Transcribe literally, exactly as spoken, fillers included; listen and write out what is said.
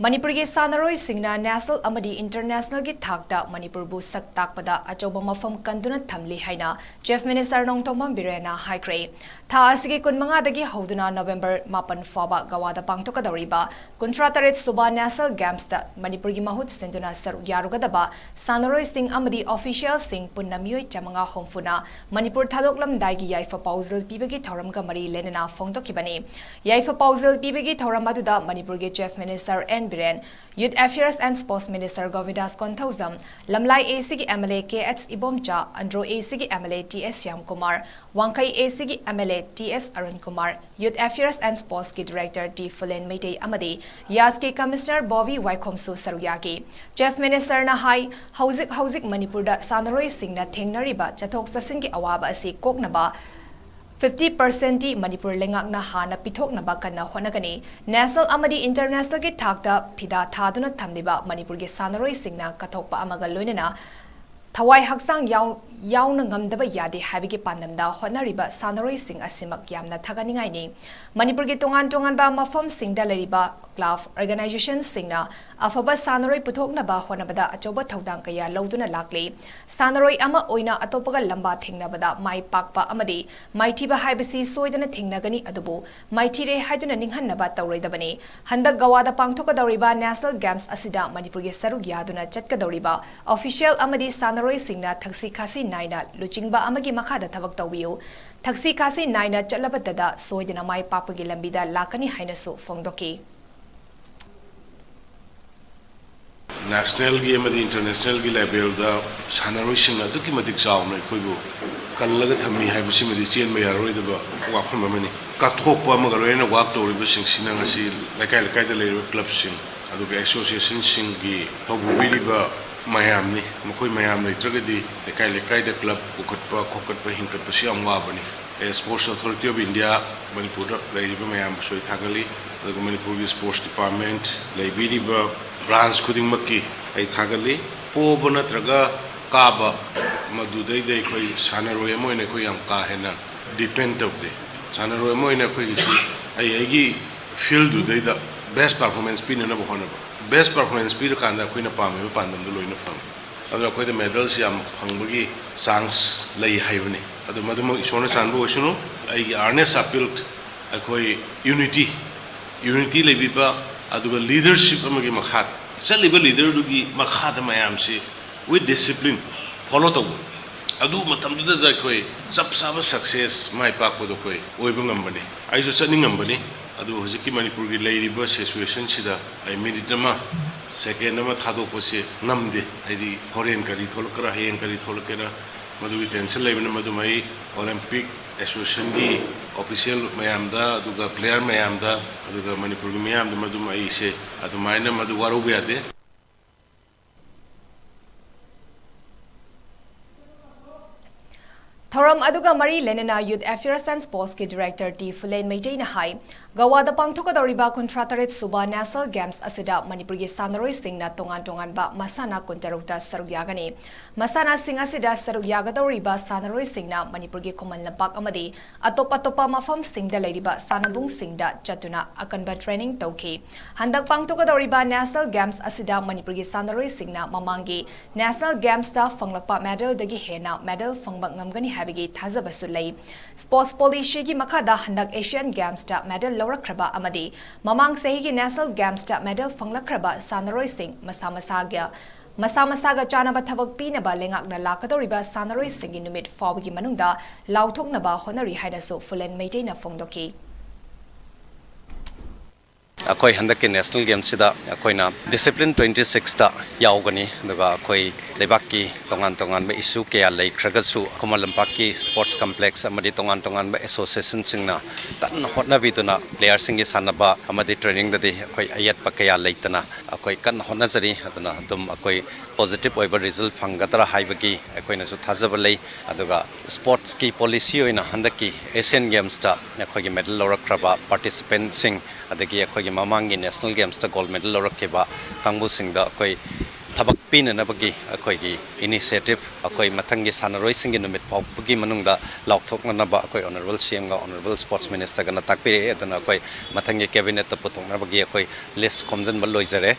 ꯃꯅꯤꯄꯨꯔꯒꯤ ꯁꯥꯟꯅꯔꯣꯏꯁꯤꯡꯅ ꯅꯦꯁꯅꯦꯜ ꯑꯃꯗꯤ ꯏꯟꯇꯔꯅꯦꯁꯅꯦꯜꯒꯤ ꯊꯥꯛꯇ ꯃꯅꯤꯄꯨꯔꯕꯨ ꯁꯛ ꯇꯥꯛꯄꯗ ꯑꯆꯧꯕ ꯃꯐꯝ ꯀꯟꯗꯨꯅ ꯊꯝꯂꯤ ꯍꯥꯏꯅ ꯆꯤꯐ ꯃꯤꯅꯤꯁꯇꯔ ꯅꯣꯡꯊꯣꯝꯕꯝ ꯕꯤꯔꯦꯟꯅ ꯍꯥꯏꯈ꯭ꯔꯦ꯫ ꯊꯥ ꯑꯁꯤꯒꯤ ꯀꯨꯟꯃꯉꯥꯗꯒꯤ ꯍꯧꯗꯨꯅ ꯅꯣꯕꯦꯝꯕꯔ ꯃꯥꯄꯟ ꯐꯥꯎꯕ ꯒꯋꯥꯗ ꯄꯥꯡꯊꯣꯛꯀꯗꯧꯔꯤꯕ ꯀꯨꯟꯊ꯭ꯔꯥ ꯇꯔꯦꯠ ꯁꯨꯕ ꯅꯦꯁꯅꯦꯜ ꯒꯦꯝꯁꯇ ꯃꯅꯤꯄꯨꯔꯒꯤ ꯃꯍꯨꯠ ꯁꯤꯟꯗꯨꯅ ꯁꯔꯨꯛ ꯌꯥꯔꯨꯒꯗꯕ ꯁꯥꯟꯅꯔꯣꯏꯁꯤꯡ ꯑꯃꯗꯤ ꯑꯣꯐꯤꯁꯤꯌꯦꯜꯁꯤꯡ ꯄꯨꯟꯅ ꯃꯤꯑꯣꯏ ꯆꯥꯃꯉꯥ ꯍꯨꯝꯐꯨꯅ ꯃꯅꯤꯄꯨꯔ ꯊꯥꯗꯣꯛꯂꯝꯗꯥꯏꯒꯤ ꯌꯥꯏꯐ ꯄꯥꯎꯖꯦꯜ ꯄꯤꯕꯒꯤ ꯊꯧꯔꯝꯒ ꯃꯔꯤ ꯂꯩꯅꯅ ꯐꯣꯡꯗꯣꯛꯈꯤꯕꯅꯤ꯫ ꯌꯥꯏꯐ ꯄꯥꯎꯖꯦꯜ ꯄꯤꯕꯒꯤ ꯊꯧꯔꯝ ꯑꯗꯨꯗ ꯃꯅꯤꯄꯨꯔꯒꯤ chief minister N Biren, youth affairs and sports minister Govindas Konthoujam, Lamlai ꯑꯦꯁꯤꯒꯤ M L A K H Ibomcha, Andro ꯑꯦꯁꯤꯒꯤ M L A T S Shyamkumar, Wangkhei ꯑꯦꯁꯤꯒꯤ M L A T S Arun Kumar, youth affairs and ꯁ꯭ꯄꯣꯔꯠꯁꯀꯤ ꯗꯤꯔꯦꯛꯇꯔ ꯇꯤ ꯐꯨꯂꯦꯟ ꯃꯩꯇꯩ ꯑꯃꯗꯤ ꯌꯥꯁꯀꯤ ꯀꯃꯤꯁꯅꯔ ꯕꯣꯕꯤ ꯋꯥꯏꯈꯣꯝꯁꯨ ꯁꯔꯨꯛ ꯌꯥꯈꯤ꯫ ꯆꯤꯐ ꯃꯤꯅꯤꯁꯇꯔꯅ ꯍꯥꯏ, ꯍꯧꯖꯤꯛ ꯍꯧꯖꯤꯛ ꯃꯅꯤꯄꯨꯔꯗ ꯁꯥꯟꯅꯔꯣꯏꯁꯤꯡꯅ ꯊꯦꯡꯅꯔꯤꯕ ꯆꯠꯊꯣꯛ ꯆꯠꯁꯤꯟꯒꯤ ꯑꯋꯥꯕ ꯑꯁꯤ ꯀꯣꯛꯅꯕ ꯐꯤꯐꯇꯤ ꯄꯥꯔꯁꯦꯟꯠꯇꯤ ꯃꯅꯤꯄꯨꯔ ꯂꯩꯉꯥꯛꯅ ꯍꯥꯟꯅ ꯄꯤꯊꯣꯛꯅꯕ ꯀꯟꯅ ꯍꯣꯠꯅꯒꯅꯤ꯫ ꯅꯦꯁꯅꯦꯜ ꯑꯃꯗꯤ ꯏꯟꯇꯔꯅꯦꯁꯅꯦꯜꯒꯤ ꯊꯥꯛꯇ ꯐꯤꯗꯥ ꯊꯥꯗꯨꯅ ꯊꯝꯂꯤꯕ ꯃꯅꯤꯄꯨꯔꯒꯤ ꯁꯥꯟꯅꯔꯣꯏꯁꯤꯡꯅ ꯀꯠꯊꯣꯛꯄ ꯑꯃꯒ ꯂꯣꯏꯅꯅ ꯊꯋꯥꯏ ꯍꯛꯆꯥꯡ ꯌꯥꯎ-, ꯌꯥꯎꯅ ꯉꯝꯗꯕ ꯌꯥꯗꯦ ꯍꯥꯏꯕꯒꯤ ꯄꯥꯟꯗꯝꯗ ꯍꯣꯠꯅꯔꯤꯕ ꯁꯥꯟꯅꯔꯣꯏꯁꯤꯡ ꯑꯁꯤꯃꯛ ꯌꯥꯝꯅ ꯊꯥꯒꯠꯅꯤꯡꯉꯥꯏꯅꯤ꯫ ꯃꯅꯤꯄꯨꯔꯒꯤ ꯇꯣꯉꯥꯟ ꯇꯣꯉꯥꯟꯕ ꯃꯐꯝꯁꯤꯡꯗ ꯂꯩꯔꯤꯕ ꯀ꯭ꯂꯕ ꯑꯣꯔꯒꯅꯥꯏꯖꯦꯁꯟꯁꯤꯡꯅ ꯑꯐꯕ ꯁꯥꯟꯅꯔꯣꯏ ꯄꯨꯊꯣꯛꯅꯕ ꯍꯣꯠꯅꯕꯗ ꯑꯆꯧꯕ ꯊꯧꯗꯥꯡ ꯀꯌꯥ ꯂꯧꯗꯨꯅ ꯂꯥꯛꯂꯤ꯫ ꯁꯥꯟꯅꯔꯣꯏ ꯑꯃ ꯑꯣꯏꯅ ꯑꯇꯣꯞꯄꯒ ꯂꯝꯕꯥ ꯊꯦꯡꯅꯕꯗ ꯃꯥꯏ ꯄꯥꯛꯄ ꯑꯃꯗꯤ ꯃꯥꯏꯊꯤꯕ ꯍꯥꯏꯕꯁꯤ ꯁꯣꯏꯗꯅ ꯊꯦꯡꯅꯒꯅꯤ, ꯑꯗꯨꯕꯨ ꯃꯥꯏꯊꯤꯔꯦ ꯍꯥꯏꯗꯨꯅ ꯅꯤꯡꯍꯟꯅꯕ ꯇꯧꯔꯣꯏꯗꯕꯅꯤ꯫ ꯍꯟꯗꯛ ꯒꯋꯥꯗ ꯄꯥꯡꯊꯣꯛꯀꯗꯧꯔꯤꯕ ꯅꯦꯁꯅꯦꯜ ꯒꯦꯝꯁ ꯑꯁꯤꯗ ꯃꯅꯤꯄꯨꯔꯒꯤ ꯁꯔꯨꯛ ꯌꯥꯗꯨꯅ ꯆꯠꯀꯗꯧꯔꯤꯕ ꯑꯣꯐꯤꯁꯤꯌꯦꯜ ꯑꯃꯗꯤ ꯁꯥꯟꯅꯔꯣꯏꯁꯤꯡꯅ ꯊꯛꯁꯤ ꯈꯥꯁꯤ ꯅꯥꯏꯅ ꯂꯨꯆꯤꯡꯕ ꯑꯃꯒꯤ ꯃꯈꯥꯗ ꯊꯕꯛ ꯇꯧꯕꯤꯌꯨ꯫ ꯊꯛꯁꯤ ꯈꯥꯁꯤ ꯅꯥꯏꯅ ꯆꯠꯂꯕꯗꯗ ꯁꯣꯏꯗꯅ ꯃꯥꯏ ꯄꯥꯛꯄꯒꯤ ꯂꯝꯕꯤꯗ ꯂꯥꯛꯀꯅꯤ ꯍꯥꯏꯅꯁꯨ ꯐꯣꯡꯗꯣꯛꯈꯤ꯫ ꯅꯦꯁꯅꯦꯜꯒꯤ ꯑꯃꯗꯤ ꯏꯟꯇꯔꯅꯦꯁꯅꯦꯜꯒꯤ ꯂꯦꯚꯦꯜꯗ ꯁꯥꯟꯅꯔꯣꯏꯁꯤꯡꯅ ꯑꯗꯨꯛꯀꯤ ꯃꯇꯤꯛ ꯆꯥꯎꯅ ꯑꯩꯈꯣꯏꯕꯨ ꯀꯜꯂꯒ ꯊꯝꯃꯤ ꯍꯥꯏꯕꯁꯤꯃꯗꯤ ꯆꯦꯟꯕ ꯌꯥꯔꯔꯣꯏꯗꯕ ꯋꯥꯐꯝ ꯑꯃꯅꯤ꯫ ꯀꯠꯊꯣꯛꯄ ꯑꯃꯒ ꯂꯣꯏꯅꯅ ꯋꯥꯛ ꯇꯧꯔꯤꯕꯁꯤꯡꯁꯤꯅ ꯉꯁꯤ ꯂꯩꯀꯥꯏ ꯂꯩꯀꯥꯏꯗ ꯂꯩꯔꯤꯕ ꯀ꯭ꯂꯕꯁꯤꯡ, ꯑꯗꯨꯒ ꯑꯦꯁꯣꯁꯤꯌꯦꯁꯟꯁꯤꯡꯒꯤ ꯊꯧꯄꯨꯕꯤꯔꯤꯕ ꯃꯌꯥꯝꯅꯤ꯫ ꯃꯈꯣꯏ ꯃꯌꯥꯝ ꯂꯩꯇ꯭ꯔꯒꯗꯤ ꯂꯩꯀꯥꯏ ꯂꯩꯀꯥꯏꯗ ꯀ꯭ꯂꯕ ꯄꯨꯈꯠꯄ ꯈꯣꯀꯠꯄ ꯍꯤꯡꯒꯠꯄꯁꯤ ꯌꯥꯝ ꯋꯥꯕꯅꯤ꯫ ꯑꯦ, Sports Authority of India ꯃꯅꯤꯄꯨꯔꯗ ꯂꯩꯔꯤꯕ ꯃꯌꯥꯝꯕꯨꯁꯨ ꯑꯩ ꯊꯥꯒꯠꯂꯤ, ꯑꯗꯨꯒ ꯃꯅꯤꯄꯨꯔꯒꯤ ꯁ꯭ꯄꯣꯔꯠꯁ ꯗꯤꯄꯥꯔꯠꯃꯦꯟꯠ ꯂꯩꯕꯤꯔꯤꯕ ꯕ꯭ꯔꯥꯟꯆ ꯈꯨꯗꯤꯡꯃꯛꯀꯤ ꯑꯩ ꯊꯥꯒꯠꯂꯤ꯫ ꯄꯣꯕ ꯅꯠꯇ꯭ꯔꯒ ꯀꯥꯕ, ꯃꯗꯨꯗꯩꯗ ꯑꯩꯈꯣꯏ ꯁꯥꯟꯅꯔꯣꯏ ꯑꯃ ꯑꯣꯏꯅ ꯑꯩꯈꯣꯏ ꯌꯥꯝ ꯀꯥ ꯍꯦꯟꯅ ꯗꯤꯄꯦꯟ ꯇꯧꯗꯦ꯫ ꯁꯥꯟꯅꯔꯣꯏ ꯑꯃ ꯑꯣꯏꯅ ꯑꯩꯈꯣꯏꯒꯤꯁꯤ ꯑꯩ ꯑꯩꯒꯤ ꯐꯤꯜꯗꯨꯗꯩꯗ ꯕꯦꯁ ꯄꯔꯐꯣꯔꯃꯦꯟꯁ ꯄꯤꯅꯅꯕ ꯍꯣꯠꯅꯕ꯫ ꯕꯦꯁ ꯄꯔꯐꯣꯔꯃꯦꯟꯁ ꯄꯤꯔꯀꯥꯟꯗ ꯑꯩꯈꯣꯏꯅ ꯄꯥꯝꯃꯤꯕ ꯄꯥꯟꯗꯝꯗꯨ ꯂꯣꯏꯅ ꯐꯪꯉꯤ꯫ ꯑꯗꯨꯅ ꯑꯩꯈꯣꯏꯗ ꯃꯦꯗꯜꯁ ꯌꯥꯝ ꯐꯪꯕꯒꯤ ꯆꯥꯟꯁ ꯂꯩ ꯍꯥꯏꯕꯅꯤ꯫ ꯑꯗꯨ ꯃꯗꯨꯃꯛ ꯏꯁꯣꯔꯅ ꯆꯥꯟꯕ ꯑꯣꯏꯁꯅꯨ꯫ ꯑꯩꯒꯤ earnest appeal, ꯑꯩꯈꯣꯏ ꯌꯨꯅꯤꯇꯤ, ꯌꯨꯅꯤꯇꯤ ꯂꯩꯕꯤꯕ, ꯑꯗꯨꯒ ꯂꯤꯗꯔꯁꯤꯞ ꯑꯃꯒꯤ ꯃꯈꯥꯗ, ꯆꯠꯂꯤꯕ ꯂꯤꯗꯔꯗꯨꯒꯤ ꯃꯈꯥꯗ ꯃꯌꯥꯝꯁꯤ with discipline follow ꯇꯧꯕ꯫ ꯑꯗꯨ ꯃꯇꯝꯗꯨꯗ ꯑꯩꯈꯣꯏ ꯆꯞ ꯆꯥꯕ ꯁꯛꯁꯦꯁ, ꯃꯥꯏ ꯄꯥꯛꯄꯗꯣ ꯑꯩꯈꯣꯏ ꯑꯣꯏꯕ ꯉꯝꯕꯅꯤ꯫ ꯑꯩꯁꯨ ꯆꯠꯅꯤꯡꯉꯝꯕꯅꯤ꯫ ꯑꯗꯨ ꯍꯧꯖꯤꯛꯀꯤ ꯃꯅꯤꯄꯨꯔꯒꯤ ꯂꯩꯔꯤꯕ ꯁꯤꯆꯨꯋꯦꯁꯟꯁꯤꯗ ꯑꯩ ꯃꯤꯅꯤꯠ ꯑꯃ, ꯁꯦꯀꯦꯟ ꯑꯃ ꯊꯥꯗꯣꯛꯄꯁꯦ ꯉꯝꯗꯦ꯫ ꯍꯥꯏꯗꯤ ꯍꯣꯔꯦꯟ ꯀꯔꯤ ꯊꯣꯛꯂꯛꯀꯦꯔꯥ, ꯍꯌꯦꯡ ꯀꯔꯤ ꯊꯣꯛꯂꯛꯀꯦꯔꯥ, ꯃꯗꯨꯒꯤ ꯇꯦꯟꯁꯟ ꯂꯩꯕꯅ ꯃꯗꯨꯝ ꯑꯩ ꯑꯣꯂꯦꯝꯄꯤꯛ ꯑꯦꯁꯣꯁꯤꯌꯦꯁꯟꯒꯤ ꯑꯣꯐꯤꯁꯤꯌꯦꯜ ꯃꯌꯥꯝꯗ, ꯑꯗꯨꯒ ꯄ꯭ꯂꯦꯌꯔ ꯃꯌꯥꯝꯗ, ꯑꯗꯨꯒ ꯃꯅꯤꯄꯨꯔꯒꯤ ꯃꯤꯌꯥꯝꯗ ꯃꯗꯨꯝ ꯑꯩꯁꯦ ꯑꯗꯨꯃꯥꯏꯅ ꯃꯗꯨ ꯋꯥꯔꯧꯕ ꯌꯥꯗꯦ꯫ ꯊꯧꯔꯝ ꯑꯗꯨꯒ ꯃꯔꯤ ꯂꯩꯅꯅ Youth Affairs and Sportsꯀꯤ Director ꯇꯤ ꯐꯨꯂꯦꯟ ꯃꯩꯇꯩꯅ ꯍꯥꯏ, ꯒꯋꯥꯗ ꯄꯥꯡꯊꯣꯛꯀꯗꯧꯔꯤꯕ ꯀꯨꯟꯊ꯭ꯔꯥ ꯇꯔꯦꯠ ꯁꯨꯕ National Games ꯑꯁꯤꯗ ꯃꯅꯤꯄꯨꯔꯒꯤ ꯁꯥꯟꯅꯔꯣꯏꯁꯤꯡꯅ ꯇꯣꯉꯥꯟ ꯇꯣꯉꯥꯟꯕ ꯃꯁꯥꯟꯅ ꯀꯨꯟꯇꯔꯨꯛꯇ ꯁꯔꯨꯛ ꯌꯥꯒꯅꯤ꯫ ꯃꯁꯥꯟꯅꯁꯤꯡ ꯑꯁꯤꯗ ꯁꯔꯨꯛ ꯌꯥꯒꯗꯧꯔꯤꯕ ꯁꯥꯟꯅꯔꯣꯏꯁꯤꯡꯅ ꯃꯅꯤꯄꯨꯔꯒꯤ ꯈꯨꯃꯟ ꯂꯝꯄꯥꯛ ꯑꯃꯗꯤ ꯑꯇꯣꯞ ꯑꯇꯣꯞꯄ ꯃꯐꯝꯁꯤꯡꯗ ꯂꯩꯔꯤꯕ ꯁꯥꯟꯅꯕꯨꯡꯁꯤꯡꯗ ꯆꯠꯇꯨꯅ ꯑꯀꯟꯕ training ꯇꯧꯈꯤ꯫ ꯍꯟꯗꯛ ꯄꯥꯡꯊꯣꯛꯀꯗꯧꯔꯤꯕ National Games ꯑꯁꯤꯗ ꯃꯅꯤꯄꯨꯔꯒꯤ ꯁꯥꯟꯅꯔꯣꯏꯁꯤꯡꯅ ꯃꯃꯥꯡꯒꯤ National Gamesꯇ ꯐꯪꯂꯛꯄ medalꯗꯒꯤ ꯍꯦꯟꯅ medal ꯐꯪꯕ ꯉꯝꯒꯅꯤ ꯍꯥꯏꯕꯒꯤ ꯊꯥꯖꯕꯁꯨ ꯂꯩ꯫ Sports policyꯒꯤ ꯃꯈꯥꯗ ꯍꯟꯗꯛ Asian Gamesꯇ medal ꯂꯧꯔꯛꯈ꯭ꯔꯕ ꯑꯃꯗꯤ ꯃꯃꯥꯡ ꯆꯍꯤꯒꯤ National Gamesꯇ medal ꯐꯪꯂꯛꯈ꯭ꯔꯕ ꯁꯥꯟꯅꯔꯣꯏꯁꯤꯡ ꯃꯁꯥ ꯃꯁꯥꯒꯤ, ꯃꯁꯥ ꯃꯁꯥꯒ ꯆꯥꯟꯅꯕ ꯊꯕꯛ ꯄꯤꯅꯕ ꯂꯩꯉꯥꯛꯅ ꯂꯥꯛꯀꯗꯧꯔꯤꯕ ꯁꯥꯟꯅꯔꯣꯏꯁꯤꯡꯒꯤ ꯅꯨꯃꯤꯠ ꯐꯥꯎꯕꯒꯤ ꯃꯅꯨꯡꯗ ꯂꯥꯎꯊꯣꯛꯅꯕ ꯍꯣꯠꯅꯔꯤ ꯍꯥꯏꯅꯁꯨ ꯐꯨꯂꯦꯟ ꯃꯩꯇꯩꯅ ꯐꯣꯡꯗꯣꯛꯈꯤ꯫ ꯑꯩꯈꯣꯏ ꯍꯟꯗꯛꯀꯤ National Gamesꯁꯤꯗ ꯑꯩꯈꯣꯏꯅ Discipline twenty sixꯇ ꯌꯥꯎꯒꯅꯤ, ꯑꯗꯨꯒ ꯑꯩꯈꯣꯏ ꯂꯩꯕꯥꯛꯀꯤ ꯇꯣꯉꯥꯟ ꯇꯣꯉꯥꯟꯕ issue ꯀꯌꯥ ꯂꯩꯈ꯭ꯔꯒꯁꯨ, ꯈꯨꯃꯟ ꯂꯝꯄꯥꯛꯀꯤ sports complex ꯑꯃꯗꯤ ꯇꯣꯉꯥꯟ ꯇꯣꯉꯥꯟꯕ associationꯁꯤꯡꯅ ꯀꯟꯅ ꯍꯣꯠꯅꯕꯤꯗꯨꯅ playerꯁꯤꯡꯒꯤ ꯁꯥꯟꯅꯕ ꯑꯃꯗꯤ trainingꯗꯗꯤ ꯑꯩꯈꯣꯏ ꯑꯌꯦꯠꯄ ꯀꯌꯥ ꯂꯩꯇꯅ ꯑꯩꯈꯣꯏ ꯀꯟꯅ ꯍꯣꯠꯅꯖꯔꯤ꯫ ꯑꯗꯨꯅ ꯑꯗꯨꯝ ꯑꯩꯈꯣꯏ positive ꯑꯣꯏꯕ result ꯐꯪꯒꯗ꯭ꯔꯥ ꯍꯥꯏꯕꯒꯤ ꯑꯩꯈꯣꯏꯅꯁꯨ ꯊꯥꯖꯕ ꯂꯩ꯫ ꯑꯗꯨꯒ sportsꯀꯤ policy ꯑꯣꯏꯅ ꯍꯟꯗꯛꯀꯤ Asian Gamesꯇ ꯑꯩꯈꯣꯏꯒꯤ medal ꯂꯧꯔꯛꯈ꯭ꯔꯕ participantꯁꯤꯡ, ꯑꯗꯒꯤ ꯑꯩꯈꯣꯏꯒꯤ ꯃꯃꯥꯡꯒꯤ National Gamesꯇ gold medal ꯂꯧꯔꯛꯈꯤꯕ ꯀꯥꯡꯕꯨꯁꯤꯡꯗ ꯑꯩꯈꯣꯏ ꯊꯕꯛ ꯄꯤꯅꯅꯕꯒꯤ ꯑꯩꯈꯣꯏꯒꯤ initiative, ꯑꯩꯈꯣꯏ ꯃꯊꯪꯒꯤ ꯁꯥꯟꯅꯔꯣꯏꯁꯤꯡꯒꯤ ꯅꯨꯃꯤꯠ ꯐꯥꯎꯕꯒꯤ ꯃꯅꯨꯡꯗ ꯂꯥꯎꯊꯣꯛꯅꯅꯕ ꯑꯩꯈꯣꯏ Honourable C M ꯒ Honourable Sports Minister ꯒꯅ ꯇꯥꯛꯄꯤꯔꯛꯑꯦ꯫ ꯑꯗꯨꯅ ꯑꯩꯈꯣꯏ ꯃꯊꯪꯒꯤ cabinet ꯇ ꯄꯨꯊꯣꯛꯅꯕꯒꯤ ꯑꯩꯈꯣꯏ list ꯈꯣꯝꯖꯤꯟꯕ ꯂꯣꯏꯖꯔꯦ꯫